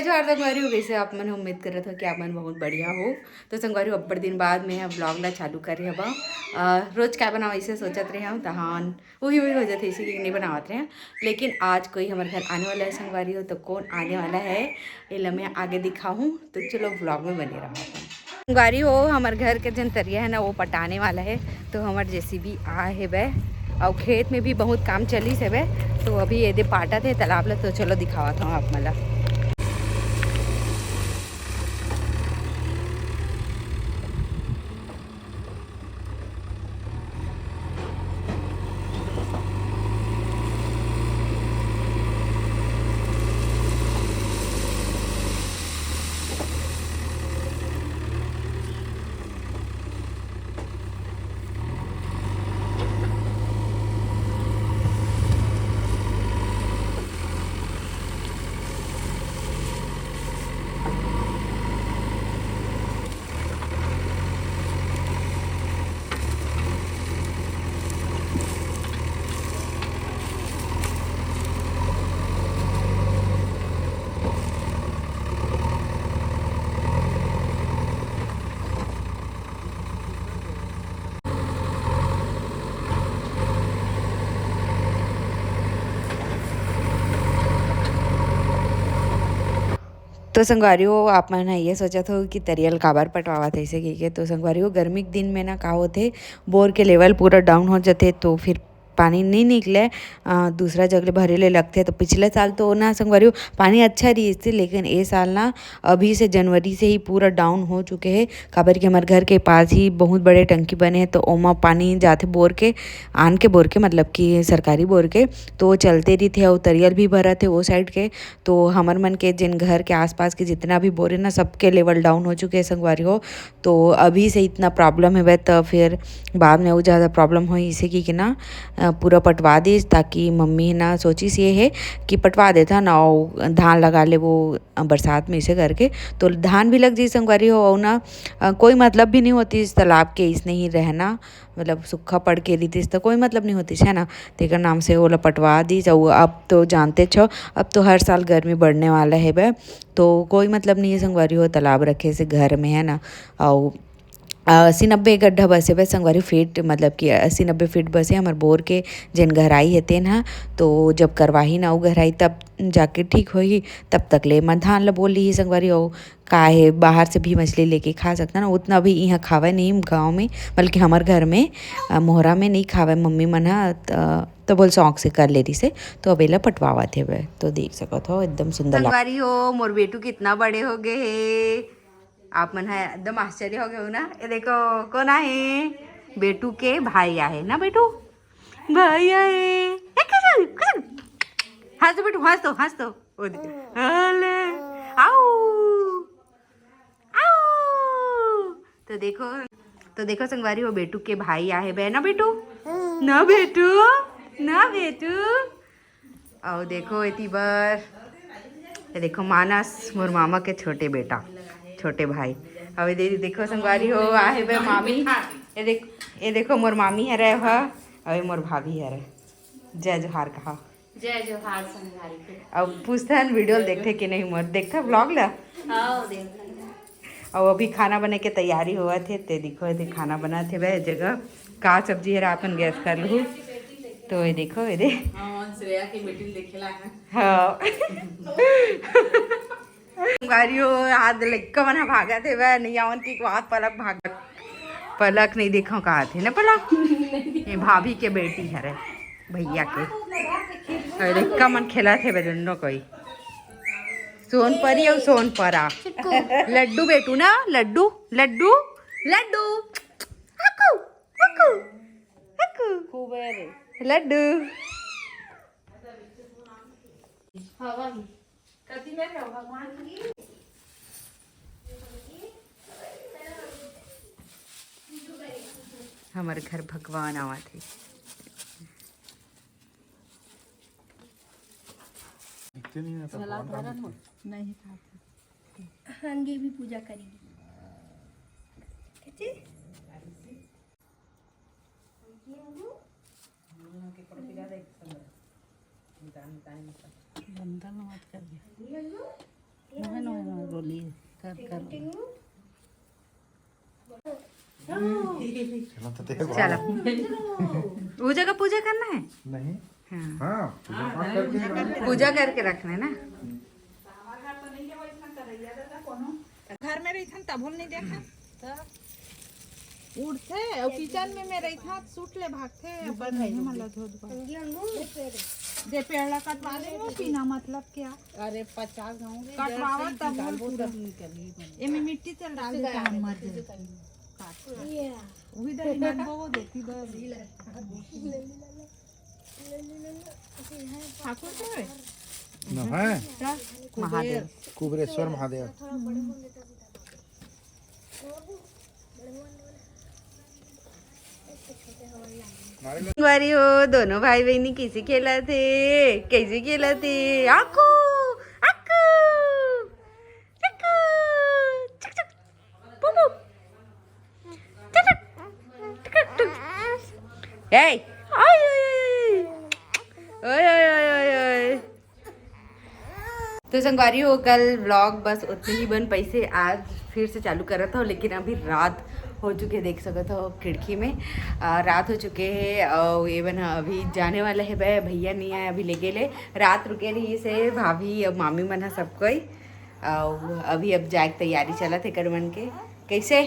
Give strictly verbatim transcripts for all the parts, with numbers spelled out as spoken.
जोहार संगवारी हो, कइसे आप मन? उम्मीद करत हो कि आप मन बहुत बढ़िया हो। तो संगवारी हो, अब्बड़ दिन बाद मैं ह ब्लॉग ला चालू करे हवा। अ, रोज का बनाओ, इसे सोचत रहे हम, तहान वही वही हो जाते, इसे कि नहीं बनावत रहे। लेकिन आज कोई हमारे घर आने वाला है संगवारी हो, तो कौन आने वाला है, ये ला मैं आगे दिखाऊँ। तो चलो, ब्लॉग में बने रहो। संगवारी हो, हमर घर के जन तरिया है ना, वो पटाने वाला है, तो हमर जेसीबी आ हेबे, अउ खेत में भी बहुत काम चलिस हेबे। तो अभी ये दे पाटत हे तालाब ला, तो चलो दिखावत हूँ आप मन ला। तो संगवारी हो, आप मन ह ये सोचत हो कि तरिया ल काबर पटवावत हे अइसे कहिके। तो संगवारी हो, गर्मी के दिन में ना का होथे, बोर के लेवल पूरा डाउन हो जाथे, तो फिर पानी नहीं निकले, अ, दूसरा जगह ले भरे ले लगथे। तो पिछले साल तो ना संगवारी हो, पानी अच्छा रहिस हे, लेकिन ए साल ना अभी से जनवरी से ही पूरा डाउन हो चुके हे, काबर कि हमर घर के पास ही बहुत बड़े टंकी बने हे, तो ओमा पानी जाथे बोर के, आन के बोर के, मतलब कि सरकारी बोर के, तो वो चलते रहिथे। अउ तरिया ल भी भरत हे वो साइड के, तो हमर मन के जिन घर के आसपास के जितना भी बोर हे ना, सबके लेवल डाउन हो चुके हे संगवारी हो। तो अभी से इतना प्रॉब्लम हेबे, तो फिर बाद में वो ज़्यादा प्रॉब्लम होही, इसे कि, कि ना, अ, पूरा पटवा दिस, ताकि मम्मी ना सोचिस ये हे कि पटवा देथन अउ धान लगा लेबो, अ, बरसात में, इसे करके। तो धान भी लग जाही संगवारी हो, अउ ना, अ, कोई मतलब भी नहीं होतिस तालाब के इसने ही रहना, मतलब सूखा पड़ के रहितिस तो कोई मतलब नहीं होतिस, है ना। तेकर नाम से ओला पटवा दिस। अउ अब तो जानतेच हो, अब तो हर साल गर्मी बढ़ने वाला हेबे, तो कोई मतलब नहीं है संगवारी हो तालाब रखे से घर में, है ना। अउ अस्सी नब्बे गड्ढा बस हेबे संगवारी, फीट, मतलब कि अस्सी नब्बे फीट बस हे हमर बोर के, जेन गहराई हे तेन ह। तो जब करवाही ना वो गहराई, तब जाके ठीक होही। तब तक ले एमा धान ल बो लिही संगवारी। अउ का हे, बाहर से भी मछली लेके खा सकथन, उतना भी इहाँ खावय नहीं गाँव में, बल्कि हमर घर में, अ, मोहरा में नहीं खावय मम्मी मन ह, त, त बोल शौक से कर ले रिसे, तो अब एला पटवावत हेवय। तो देख सकत हो, एकदम सुंदर लाग संगवारी हो, मोर बेटू कितना बड़े हो गए हे, आप मन ह एकदम आश्चर्य हो गए हो ना। ये देखो, कौन आहे? बेटू के भाई आहे ना बेटू, भाई आहे। ए, कइसे, कइसे? हंस दो बेटू, हंस दो, हंस दो। ओ दे, अले, आऊ, आऊ। तो देखो, तो देखो संगवारी, वो बेटू के भाई आहे बे ना बेटू, ना बेटू, ना बेटू। अउ देखो एती बर, ये देखो मानस, मोर मामा के छोटे बेटा, छोटे भाई। अउ ये दे-, देखो संगवारी हो, आहे बे मामी। ये देख, ये देखो मोर मामी हरे ह, अउ ये मोर भाभी हरे। जय जोहार कहा। जय जोहार संगवारी के। अब पूछथन वीडियो ल देखथे कि नहीं मोर, देखथा ब्लॉग ला? हाँ, देखथन। अउ अभी खाना बने के तैयारी होवत हे, ते दिखो, ते खाना बनत हे बे जगह। का सब्जी हरे, आपन गैस कर लहू। तो ये देखो, ये दे। हाँ, श्रेया के बेटी ल देखे ला है। हाँ। गाड़ी हो, आज लइका मन ह भागत हे बे, नहीं आवन की बात, पलक भागत। पलक नहीं देखो का आथे ना पलक। ये भाभी के बेटी हरे, भैया के। अउ लइका मन खेलत हे बे दोनों कोई। सोनपरी अउ सोनपरा। लड्डू बेटू ना, लड्डू, लड्डू, लड्डू। हकू, हकू, हकू। लड्डू। हमर घर भगवान आवत हे। नहीं खाते। हाँ, ये भी पूजा करेगी। कैसे? गंदा मत कर दे। नोहे, नोहे, नोहे, रोली, कर, कर। चलो तो देखो। चलो। वो जगह पूजा करना है? नहीं। हाँ। हाँ, पूजा पाठ करके ही रखना। पूजा करके रखना है ना। घर में रहिथन तभो नहीं देखा। उठथे अउ किचन में, में रहिथन, सूट ले भागथे, अपन नहीं मतलब धोत बा। जे पेड़ ला कटवा दे, वो पीना मतलब क्या? अरे पचास गाँव के कटवावा जड़ से तब निकालबो पूरा। तब निकलही बने। एमे मिट्टी तेल डाल दे, हम मर जाए। काट। वही दही मन वो देती दो। ठाकुर के है? न है। क्या? महादेव। कुबेरेश्वर महादेव। संगवारी हो, दोनों भाई बहिनी कैसे खेलत हे, कैसे खेलत हे? आकू, आकू, आकू, चक, चक, पू, पू। चक, चक, टक, टक। ए, ओए, ओए, ओए। ओए, ओए, ओए, ओए, ओए। तो संगवारी हो, कल व्लॉग बस उतने ही बन पैसे, आज फिर से चालू करत हो, लेकिन अभी रात हो चुके, देख सकत हो खिड़की में, आ, रात हो चुके हे। और ये बन अभी जाने वाला है बे, भैया नहीं आए अभी लेके ले, रात रुके रही से भाभी और मामी मन ह सब कोई। और अभी अब जाए के तैयारी चलत हे कर मन के। कैसे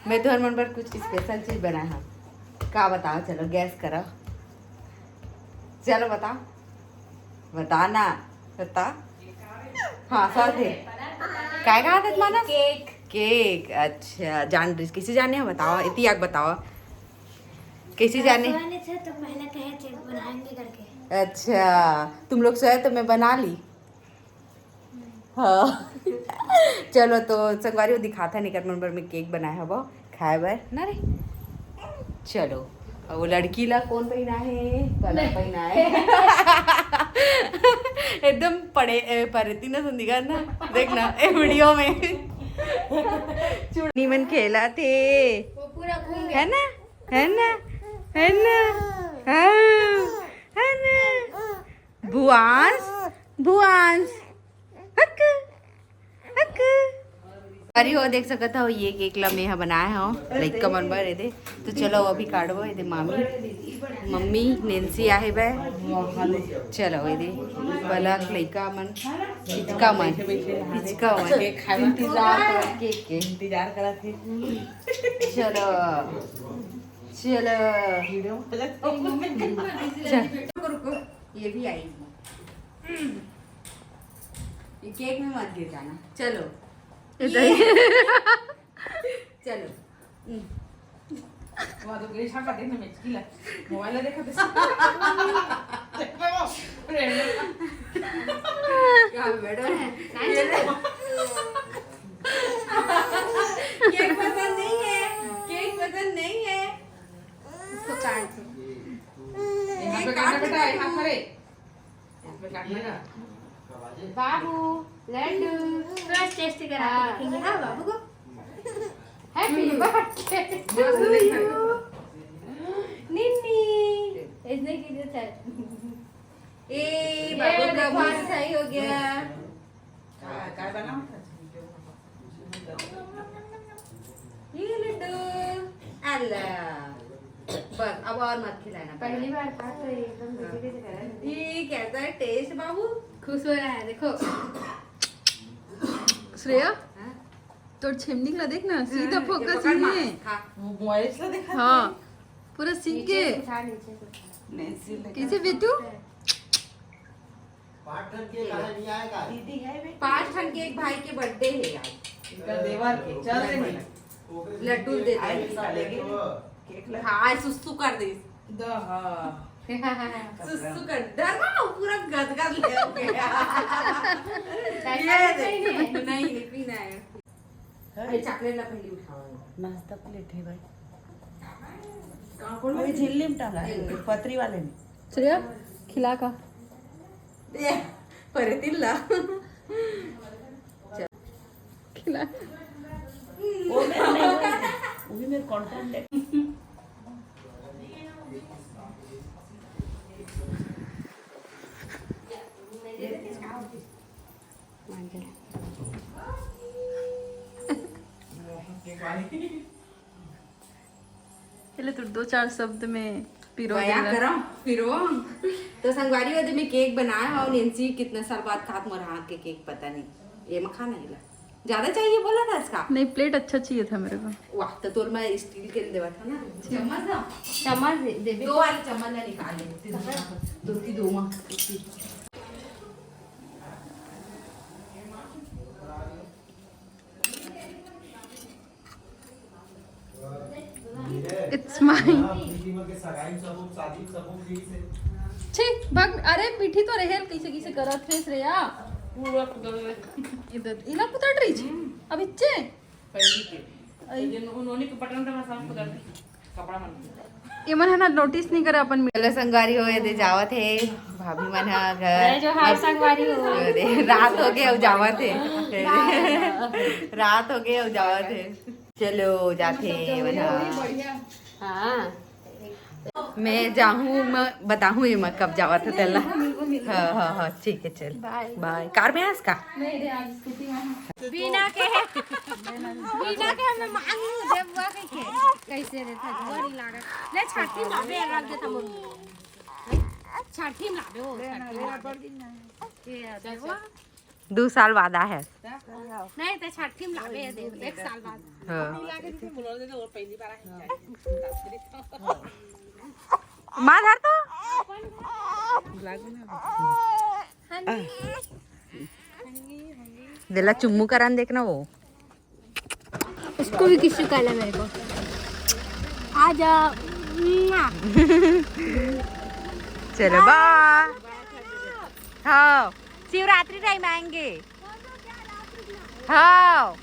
मैं तुहर मन बर कुछ स्पेशल चीज बनाए हूँ, का बताओ, चलो गैस करो, चलो बताओ। बता ना, बता। हाँ, सच है। काय कहा था मानस? केक। केक, अच्छा, जान रही, किसी जाने हैं? बताओ, इतिहास बताओ, किसी जाने? सोए नहीं थे तो पहले कहे थे बनाएंगे करके। अच्छा, तुम लोग सोए तो मैं बना ली। हाँ। चलो, तो संगवारी वो दिखाता है, निकर मन बर में केक बनाए हबो खाए बर ना रे। चलो, अब वो लड़की ला कौन पहना है? पलक पहना है। एकदम पड़े, ए, परेती ना संदिगा ना, देखना ए वीडियो में। चुड़नी मन खेला थे, वो पूरा घूम गया। है ना, है ना, है ना, हाँ, है ना। भुआंस, भुआंस, हक, हक। अरे हो, देख सकत हो, ये केक ला मैं ह बनाए हव लइका मन बर। एदे तो चलो, अभी काटबो। एदे मामी, मम्मी, नैन्सी आहे बे। चलो, एदे बलक लइका मन, पिचका मन, पिचका मन। इंतजार करत, केक के इंतजार करत हे। चलो, चलो। वीडियो में चल। ये भी आई। ये केक में मत गिर जाना। चलो। ये चलो। हम्म। वहाँ तो ग्रेस हाका देखने में चिल्ला। मोबाइल देखा तो। क्या बैठा है? ये ले। केक पसंद नहीं है। केक पसंद नहीं है। इसको काट दो। यहाँ पे काटना बेटा, यहाँ पर है। बाबू, लड्डू। थोड़ा टेस्ट करा के देखेंगे, हाँ, बाबू को। Happy birthday to you। निन्नी। इसने की जो था। ए, बाबू का देखो। बहुत सही हो गया। काय, काय बनाओ? ये लड्डू। अल्लाह। बस, अब और मत खिलाना। पहली बार था, तो ये एकदम धीरे धीरे करा है। ये कैसा है टेस्ट, बाबू? खुश हो रहा है, देखो। श्रेया, हाँ? तोर छेमनी ला देख ना, सीधा हाँ, ये फोकस पकड़ ही मार, है। खा। वो मोबाइल से देखा हाँ, था। पूरा सीख नीचे के। से उठा, नीचे से उठा। नहीं, सीख ले। कैसे बेटू? पाँच ठन के कहा नहीं आएगा। दीदी है बेटी। पाँच ठन के एक भाई के बर्थडे है आज। इनका देवर के, चल रही। लड्डू दे दे। आए निकालेगी। केक ला। हाँ, आज सुसु कर दे। द, हाँ। सुसु कर, डर ना, पूरा गदगद ले हो गया। ये दे। नहीं, नहीं, पीना है। अरे, चॉकलेट ला पहले उठाओ। नाश्ता प्लेट है भाई। कहाँ कौन वही झिल्ली में टांगा है, पतरी वाले में। चलिए, खिला का। ए, परेतिन ला। खिला। वो मेरा नहीं, वो भी मेरे कॉन्फिडेंट है। चले तो दो चार शब्द में पिरो बयां देला। करो फिर वो। तो संगवारी हो, मैं केक बनाया हूँ। नैन्सी कितना साल बाद खात मोर हाथ के केक, पता नहीं। ये मखा नहीं ला, ज्यादा चाहिए बोला था इसका। नहीं, प्लेट अच्छा चाहिए था मेरे को। वाह, तो तोर मैं स्टील के देवा था ना। चम्मच ना, चम्मच दे दे। दो वाली चम्मच ना निकाल ले। दो की दो माँ। इट्स माय। ठीक, भाग। अरे, पीठी तो रहेल, कैसे कैसे करत रेस रे या। पूरा कुदर में। इधर इला पुतट रही छी। अब इच्चे। पहली के। जिन उन्होंने के बटन था, सब कुदर में। कपड़ा मन। ये मन है ना, नोटिस नहीं करे अपन। चलो संगवारी हो, ये दे जावत है भाभी मन हा घर। जय जोहार संगवारी हो। अरे, रात हो गए, अब जावत है। रात हो गए, अब जावत है। चलो जाते हैं मन हा। हाँ। मैं जाहूँ, मैं बताहूँ ये मैं कब जावत है तेला। हाँ हाँ हाँ, ठीक है, चल। बाय बाय। कार में आस का? बिना के बिना के हम मांगू देबुआ कह के। कैसे रे था गोरी लागत। ले छाती में अबे अलग देता मम्मी। छाती में लाबे वो, छाती में लाबे। ये देबुआ। दो साल बाद आ है। नहीं तो छाती में लाबे दे, एक साल बाद। हाँ। माँ धर तो। दिला चुम्मू करान देखना वो। उसको भी किसी कहला मेरे को। आजा। मुआ। चलो बाय। हाँ, शिवरात्रि टाइम आएंगे। हाँ।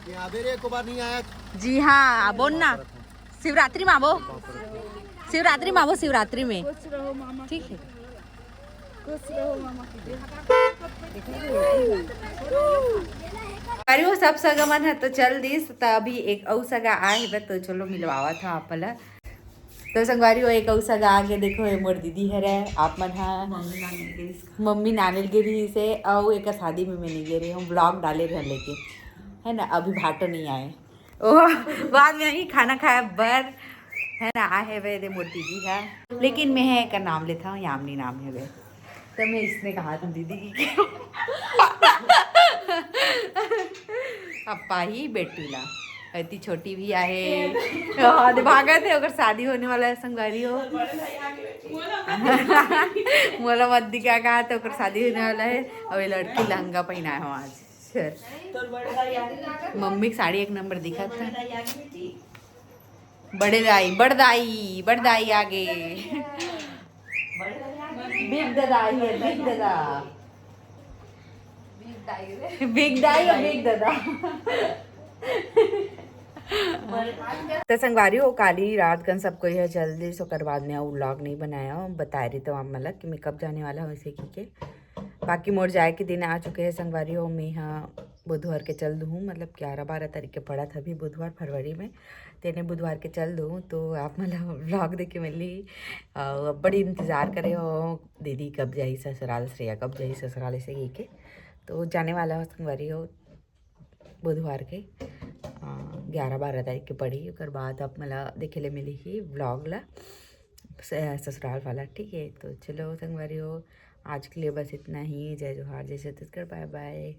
यहाँ पे रे, एको बार नहीं आया। जी हाँ, आबो ना। शिवरात्रि में आबो। शिवरात्रि में आबो, शिवरात्रि में। ठीक है। अरे वो सब सगा मन है तो चल दिस, त अभी एक अउ सगा आए हे, तो चलो मिलवावत हा आप ला। तो संगवारी हो, एक अउ सगा आगे देखो, ये मोर दीदी हरे, आप मन हा। मम्मी नानी के रिहिसे, अउ एक शादी में मैं नहीं गे रही हूँ, ब्लॉग डाले रह लेके, है ना, अभी भाटो नहीं आए। ओ, बाद में ही खाना खाया बर, है ना, आहे वे दे मोर दीदी है, लेकिन मैं है का नाम लेता हूँ, यामिनी नाम है वे। तो मैं इसने कहा था दीदी की। अप्पा ही बेटू ला, इतनी छोटी भी आहे। हाँ, दे भागत है, ओकर शादी होने वाला है, संगवारी हो। मोला मत दिखा कहा, तो ओकर शादी होने वाला है। अब ये लड़की लहंगा पहनाए हो आज। मम्मी के साड़ी एक नंबर दिखत था। बड़े दाई, बड़ दाई, बड़ दाई आगे। बिग दादा आई है, बिग दादा। बिग दाई और बिग दादा। तो संगवारी हो, काली रात कन सब कोई है जल्दी, सो ओकर बाद में अउ व्लॉग नहीं बनाया। बताए रही तो आप मतलब कि मैं कब जाने वाला हूँ इसे की के। बाकी मोर जाए के दिन आ चुके हैं संगवारी हो। मैं हाँ बुधवार के चल दूँ, मतलब ग्यारह बारह तारीख के पड़त अभी बुधवार फरवरी में, तेने बुधवार के चल दूँ। तो आप मतलब व्लॉग देख के मिली। अउ बड़ी इंतजार करे हो दीदी कब जाही ससुराल, श्रेया कब जाही ससुराल, इसे की के। तो जाने वाला हो संगवारी हो बुधवार के ग्यारह बारह तारीख के पड़ी, ओकर बाद आप मला देखे ले मिली ही व्लॉग ला स- ससुराल वाला। ठीक है, तो चलो संगवारी हो, आज के लिए बस इतना ही। जय जोहार, जय छत्तीसगढ़, बाय बाय।